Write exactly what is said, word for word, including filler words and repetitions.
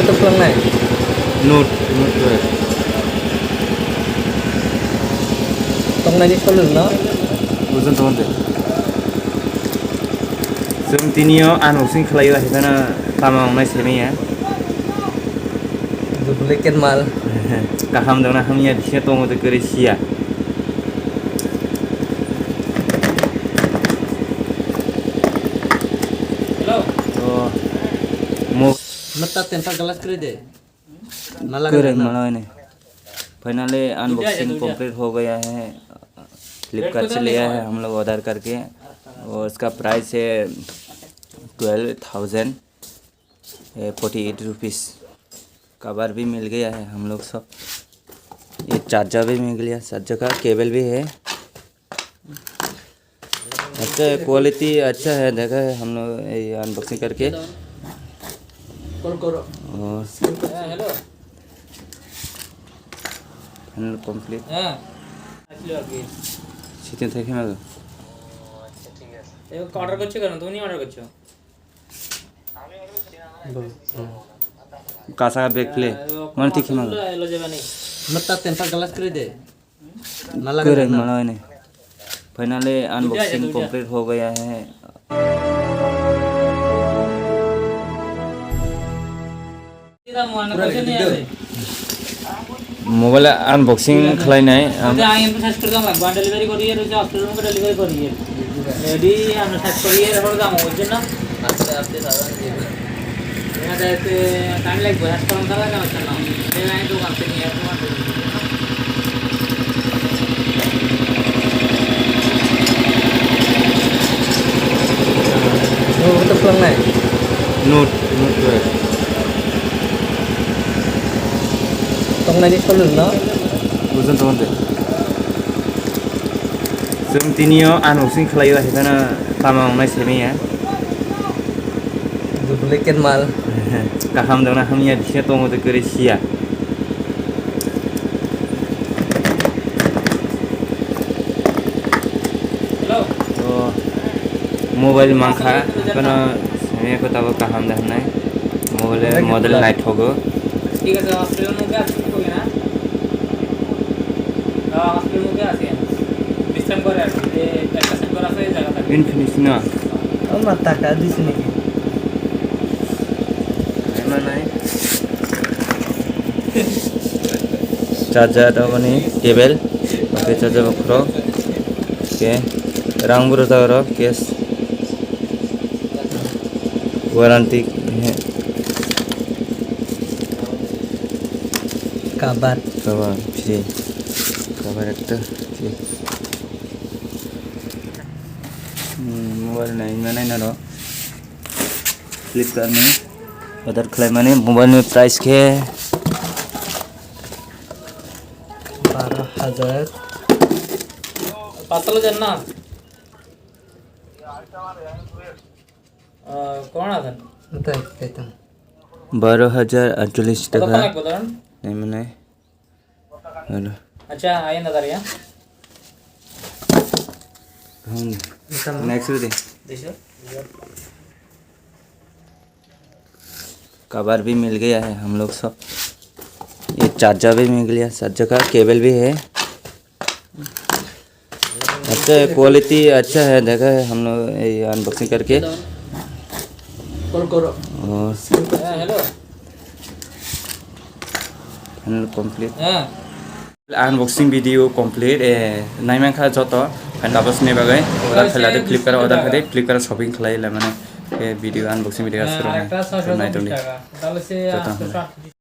Toklangnai. Note, Note twelve. Toknaini solil no? Bujon tongo de. Chwng tinio unboxing khlaio, ahikhe no tamo wngnai simi ya. Duplicate mal. Kaham dona hamya bisingo tongo de kwrwi siya. Hello. Oh. Mo- Mata temper glass kre de. Mala Kore na. Mala ne. Finally unboxing complete हो गया है। फ्लिपकार्ट से लिया है हम लोग ऑर्डर करके। और इसका प्राइस है twelve thousand forty eight rupees. Cover भी मिल गया है हम लोग सब। ये चार्जर भी मिल गया, चार्जर का केबल भी है। अच्छा है, क्वालिटी अच्छा है, देखा है हम लोग ये अनबॉक्सिंग करके। कॉल करो। और হ্যাঁ, হ্যালো। Final complete. হ্যাঁ। আসলে আর কি। সিটিং থাকে না তো? এ, অর্ডার করছো কেন? তুমি অর্ডার করছো? কাঁচা ব্যাগ প্লে। হ্যাঁ, মানে ঠিক না। এলো যাবে নি। আমার তার টেম্পার গ্লাস করে দে। Kore mala ne. Finally unboxing complete हो गया है। Mobile unboxing khlainai. Ang search kori dong, delivery kori, delivery kori. Jadi, anu search kori, oro dam, oi jeno. Aste aste saban dibo. Time lagbo, search korom sala jano sano. Ei line dogan sini ya, dogan sini. Note, Note twelve. Toknaini solil no? Bujon tongo de. Chwng tinio unboxing khlaio, ahikhe no tamo wngnai simi ya. Duplicate mal. Kaham dona hamya bisingo tongo de kwrwi siya. Hello. O mobile mankha, kono simi ko tabo kaham da hwnai. Mobile model naithogo. ঠিক আছে, হসপিটালের মুখে আসুন, কই না? হসপিটালের মুখে আছি আমি। বিশ্রাম করে আর কি, যে একটা সেট করা আছে, এই জায়গা থাকে। Infinix na? Ama taka disi niki? Ema nai. Charger, aboni cable, oke, charger bokhorok, oke, rang bwrwjak oro, case, warranty, he. Cover. Cover, free. Cover ekta, free. Hmm, mobile nai, nai, nai, nai, Flipkart ni order khlaimani mobile ni price khe baro hajar. পাঁচ হাজার না? আহ, কোন আছেন? তাই, তাই তো। বারো হাজার আটচল্লিশ টাকা। কতক্ষণ লাগবে ধরেন? এই মানে, হলো। আচ্ছা, আইন দাঁড়িয়ে। হুম। এটা না? Next দিন। দেশো? कवर भी मिल गया है हम लोग सब। ये चार्जर भी मिल गया, चार्जर का केबल भी है। अच्छा है, क्वालिटी अच्छा है, देखा है हम लोग ये अनबॉक्सिंग करके। कॉल करो। और হ্যাঁ, হ্যালো। Final complete. হ্যাঁ। Unboxing video complete, eh, naimankha joto, fan tabos ni bagwi, order khailadi Flipkart, order khaidi, Flipkart shopping khlai lamani, eh, video unboxing video aswrwngni, একটা ছয়শো পঞ্চাশ টাকা, তাহলে সে joto আটশো আটত্রিশ।